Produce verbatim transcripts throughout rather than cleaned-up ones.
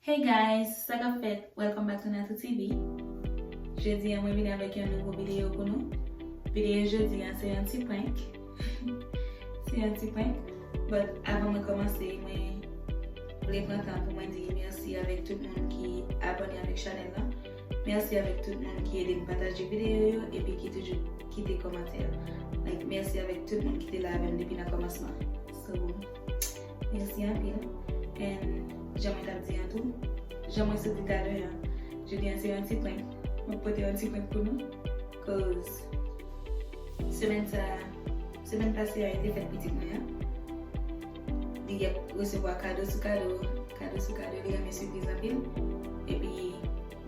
Hey guys, sa k ap fèt? Welcome back to Natou T V. Jodi a mwen vin avèk yon nouvo videyo pou nou. Videyo jodi a se yon ti prank. Se yon ti prank. But avan mwen kòmanse, mwen vle pran tan pou mwen di mèsi avèk tout moun ki abòne avèk chanèl la. Mèsi avèk tout moun ki ede m pataje videyo yo epi ki toujou kite kòmantè. Like, mèsi avèk tout moun ki te la avè m depi nan kòmansman. So, mèsi anpil. And jan mwen t ap di an tou, jan mwen sot di talè a, jodi a se yon ti prank. Mwen pote yon ti prank pou nou. Cause semèn sa, semèn pase a, e te fèt pitit mwen an. Li ap resevwa kado sou kado, kado sou kado, li renmen sipriz anpil. Epi,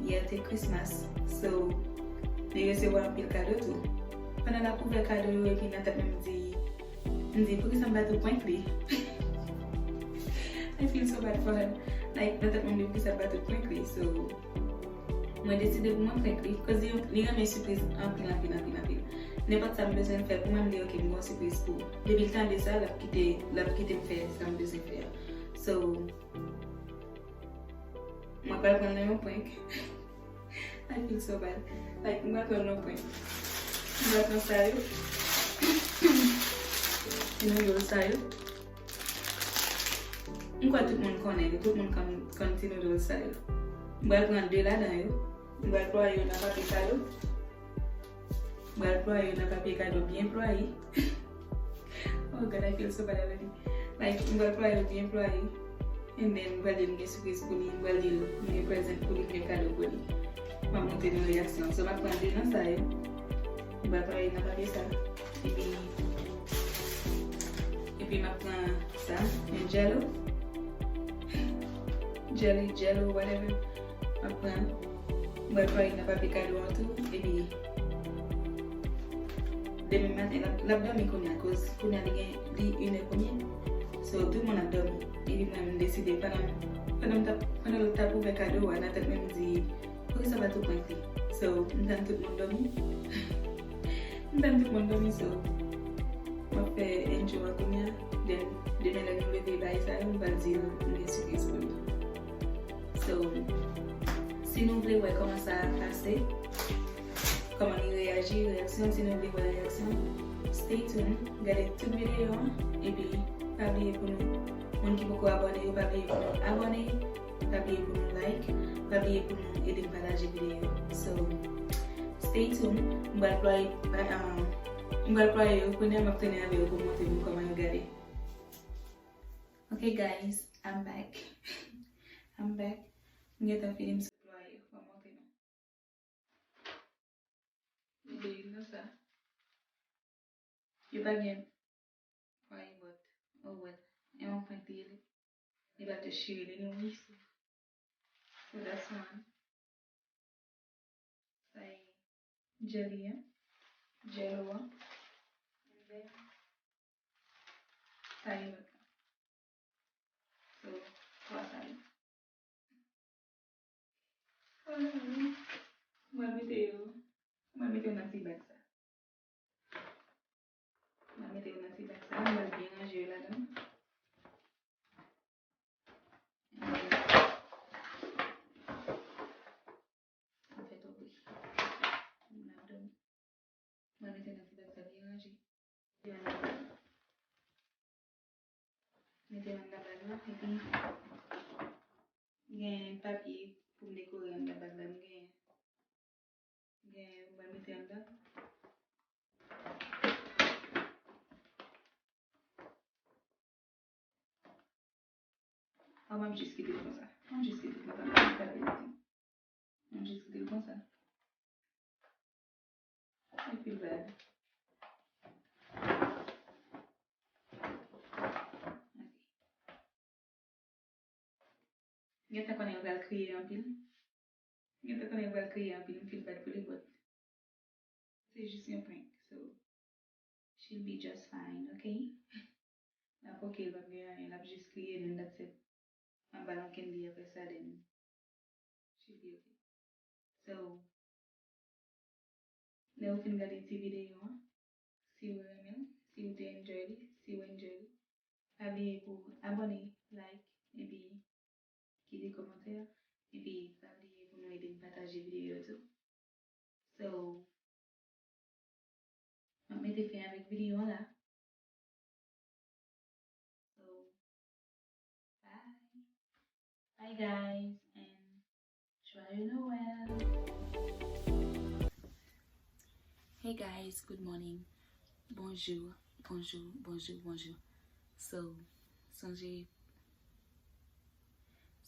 yè te Christmas, so, li resevwa anpil kado tou. Pandan l ap ouvè kado yo, epi nan tèt mwen, m di, m di, poukisa m pa tou prank li? I feel so bad for her. Like, nan tèt mwen, m di, poukisa m pa tou prank li? So, mwen deside pou mwen prank li, cause li, li renmen sipriz anpil, anpil, anpil, anpil. Nenpòt sa m bezwen fè pou mwen, m di, "Ok, m gen yon sipriz pou ou." Depi l tande sa, l ap kite, l ap kite m fè sa m bezwen fè a. So, mwen pral pran l nan yon prank. I feel so bad. Like, mwen pral pran l nan yon prank. Mwen pral pran sa yo. Ti noodle sa yo. M kwè tout moun konnen yo, tout moun konn, konn ti noodle sa yo. M pral pran de ladan yo. M pral plwaye yo nan papye kado. M pral plwaye yo nan papye kado byen plwaye. Oh God, I feel so bad already. Like, m pral plwaye yo byen plwaye. And then, m pral di l m gen sipriz pou li, m pral di l m gen present pou li, m gen kado pou li. M ap montre nou reyaksyon. So, m ap pran de nan sa yo. M pral plwaye nan papye sa. Epi, epi m ap pran sa, yon Jello. Jelly, Jello, whatever. M ap pran. M pral plwaye nan papye kado an tou. Epi, demen maten, l ap, l ap dòmi kounye a, cause kounye a li gen, li inè kounye a. So, tout moun ap dòmi. Epi mwen, m deside, pandan, pandan m t ap, pandan l t ap ouvè kado a, nan tèt mwen, m di, poukisa pa tou prank li? So, m tann tout moun dòmi. M tann tout moun dòmi, so, m ap fè enjoy a kounye a. Then, demen lè nou leve bagay sa yo, m pral di l m gen sipriz pou li. So, si nou vle wè kòman sa pase, kòman li reyaji, reyaksyon, si nou vle wè reyaksyon, stay tuned, gade tout videyo an, epi pa bliye pou nou, moun ki poko abòne yo, pa bliye pou nou abòne, pa bliye pou nou like, pa bliye pou nou ede m pataje videyo yo. So, stay tuned, m pral plwaye, um, m pral plwaye yo, kounye a m ap tounen avè yo pou montre nou kòman yo gade. Okay guys, I'm back. I'm back. M gentan fini, m sot plwaye yo. Mwen montre nou. Mete youn nan sa. Yo pa gen plwaye, but, oh well. E yon prank li ye. Li pa te chire li, anyway, so. So that's one. Sa e jelly an. Jello an. And then, sa e lòt la. So, twa sa yo. Mwen mete yo, mwen mete yo nan ti bag sa. Mwen mete yo nan ti bag sa, mwen byen ranje yo ladan. Sa fè twòp bri. Moun ap dòmi. Mwen mete nan ti bag sa byen ranje. Mete anndan bag la, epi gen papye pou m dekore anndan bag la, m gen, gen, mwen mete anndan. An, m ap jis kite l konsa. M ap jis kite l konsa. M ap jis kite l konsa. Epi l bad. Ok. Gentan konnen l pral kriye anpil. Gentan konnen l pral kriye anpil, m feel bad pou li, but se jis yon prank, so she'll be just fine, ok? L ap ok, l p ap gen anyen, l ap jis kriye, then that's it. Anba nan candy apre sa, then she'll be ok. So, lè ou fin gade ti videyo an, si ou renmen l, si ou te enjoy li, si ou enjoy li, pa bliye pou abòne, like, epi kite kòmantè. So, m ap mete fen avèk videyo an la. So, bye. Bye, guys, and joyeux Noël. Hey, guys, good morning. Bonjou, bonjou, bonjou, bonjou. So, sonje,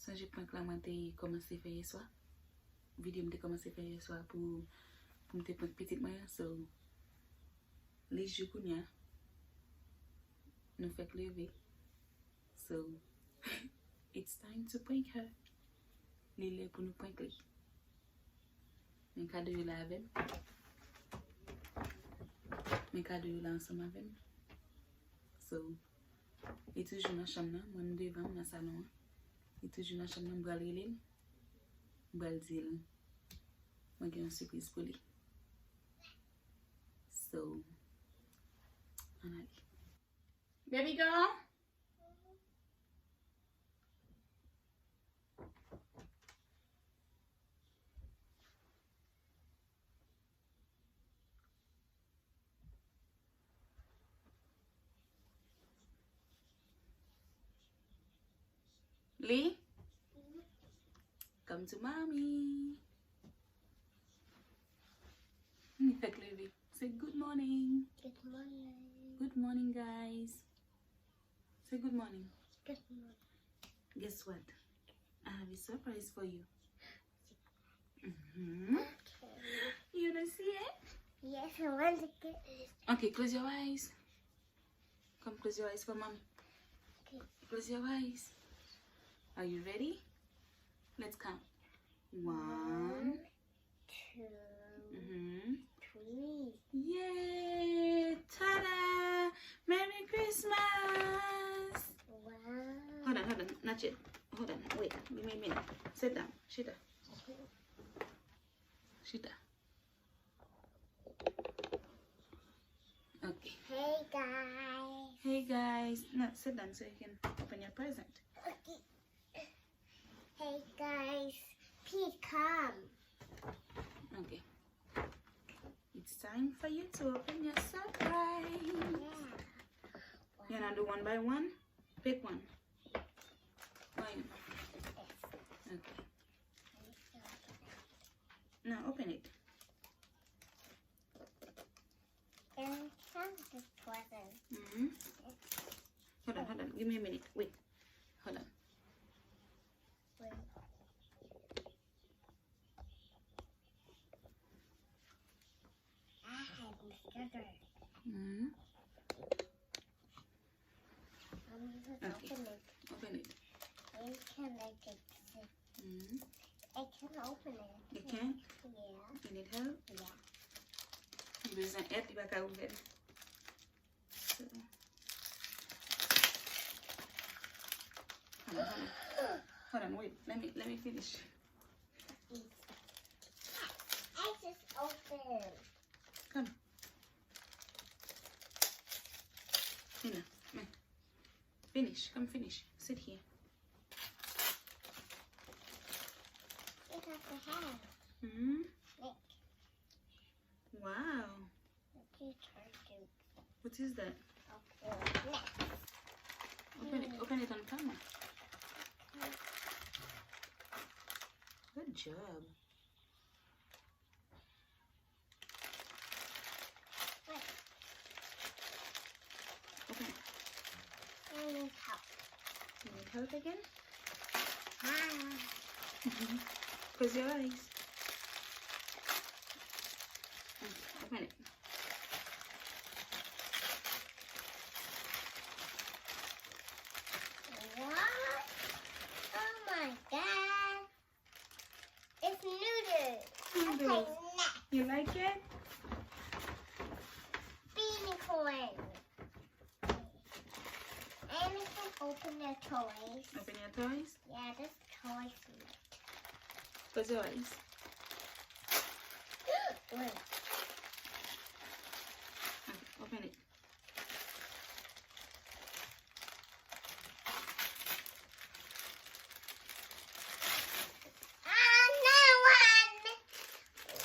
sonje prank la mwen te kòmanse fè yèswa. Videyo m te kòmanse fè yèswa pou, pou m te prank pitit mwen an. So, li jou kounya. Nou fèk leve. So, it's time to prank her. Li lè pou nou prank li. Men kado yo la avè m. Men kado yo la ansanm avè m. So, li toujou nan chanm nan. Mwen, m devan, m nan salon an. Li toujou nan chanm nan, m pral rele l. M pral di l mwen gen yon sipriz pou li. So, ann ale. Baby girl? Li? Come to mommy. Li fèk leve. Say good morning. Good morning. Good morning, guys. Say good morning. Good morning. Guess what? I have a surprise for you. Mm-hmm. Okay. You wanna see it? Yes, I want to get it. Okay, close your eyes. Come, close your eyes for mom. Okay. Close your eyes. Are you ready? Let's count. One. One, two, mm-hmm, three. Yay! Ta-da! Merry Christmas! Wow. Hold on, hold on. Not yet. Hold on. Wait. Give me a minute. Sit down. Chita. Okay. Chita. Okay. Hey, guys. Hey, guys. No, sit down so you can open your present. Okay. Hey, guys. Please come. Okay. It's time for you to open your surprise. Yeah. You wanna do one by one? Pick one. Why? Okay. Now open it. And count the present. Mm-hmm. Hold on, hold on. Give me a minute. Wait. Hold on. Wait. I have the scissors. Mm-hmm. Um, you can, okay, open it. Open it. You can make it. Mm-hmm. I can open it. You can? Yeah. You need help? Yeah. Li bezwen èd, li pa ka ouvè l. So, hold on, hold on. Hold on, wait. Let me, let me finish. I just opened. Come. Mina, man. Finish. Come finish. Sit here. It has a hand. Mm-hmm. Look. Wow. What is that? Okay, next. Open it, open it on camera. Good job. Wait. Open it. I need help. You need help again? Ah. Close your eyes. Okay, open it. What? Oh my God. It's noodles. Noodles. Okay, next. You like it? Bean corn. And we can open the toys. Open your toys? Yeah, this toy. Close your eyes. Wait. Okay, open it. Another one.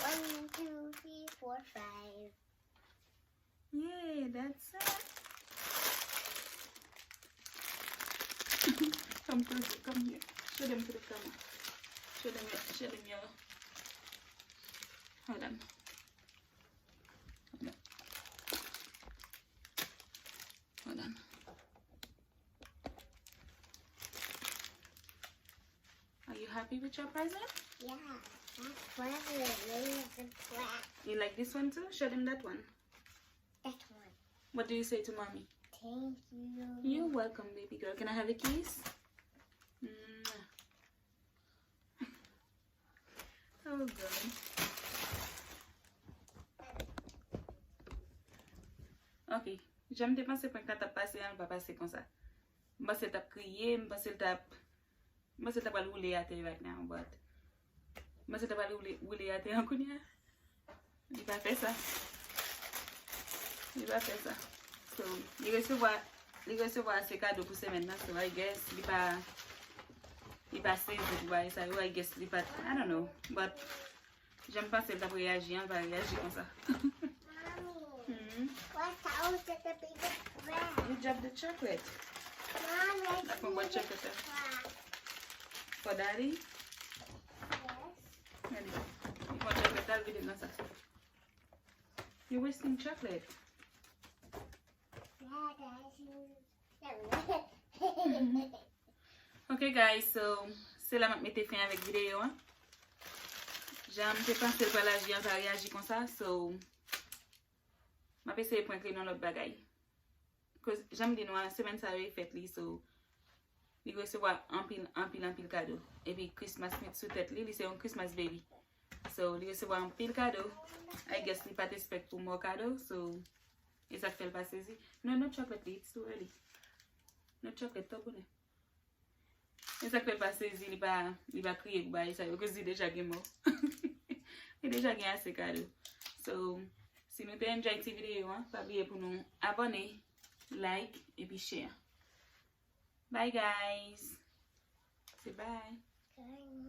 One, two, Come closer, come here. Show them to the camera. Show them your, show them your. Hold on. Hold on. Hold on. Are you happy with your present? Yeah, my present is a present. You like this one too? Show them that one. That one. What do you say to mommy? Thank you. You're welcome, baby girl. Can I have a kiss? Mwah. Oh, God. Ok. Jan m te panse prank la t ap pase an, li pa pase konsa. M panse l t ap kriye, m panse l t ap M panse l ta pral woule atè right now, but m panse l ta pral woule, woule atè an kounye a. Li pa fè sa. Li pa fè sa. So, li resevwa, li resevwa ase kado pou semèn nan, so I guess li pa, li pa sezi pou bagay sa yo, I guess li pa, I don't know, but jan m panse l t ap reyaji an, l pa reyaji konsa. Mommy, Mhm. what else did the big bread? You drop the chocolate. Mommy, I Like, what didn't chocolate? Bread. For daddy? Yes. Daddy, you want chocolate? I'll give it myself. You're wasting chocolate. Yeah, guys. You... Ok guys, so se la m ap mete fen avèk videyo an. Jan m te panse l pral aji an, l pa reyaji konsa, so m ap eseye prank li nan lòt bagay. Cause jan m di nou an, semèn sa yo e fèt li, so li resevwa anpil, anpil, anpil kado. Epi Christmas mit sou tèt li, li se yon Christmas baby. So li resevwa anpil kado. I guess li pa t expect pou mò kado, so e sa k fè l pa sezi. No, no chocolate, it's too early. No chocolate, twò bonè. E sa k fè l pa sezi, li pa, li pa kriye pou bagay sa yo, cause li deja gen mò. Li deja gen ase kado. So, si nou te enjoy ti videyo an, pa bliye pou nou abòne, like, epi share. Bye guys. Say bye. Bye.